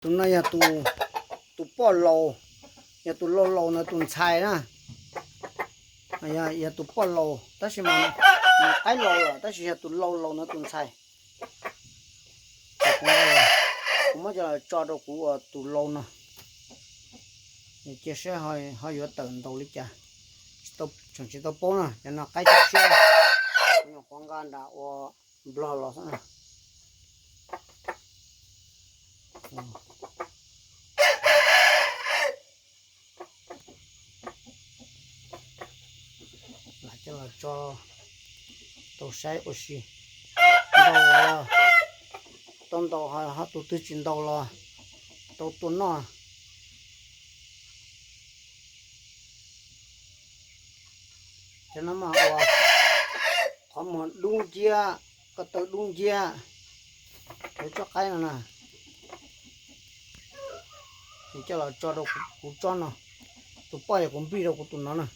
Tus no yog tus, tus poj laus, yog tus laus laus ntawd tus ntxhais na. Yog tus poj laus tab sis mas nws qaib laus lawm tab sis yog tus laus laus ntawd tus ntxhais. Kuv muab coj los tso rau kuv ua tus laus no, cia saib ho yuav tawm ntaus li cas. Tseem tsis tau paub na, cov no qaib tshiab tshiab, nyuam qhuav nqa nram ua Nplog los xwb na. Lam coj los tso tau saib ua si. Ntaus los tau ntaus, ho tus twg tsis ntaus los tau tua noj. Cov no mas ua qhov muag dub nciab, ko taw dub nciab, cov tsob qaib no na. Ces coj los tso rau kuv tsob no, tus poj yog kuv npij rau kuv tus no na.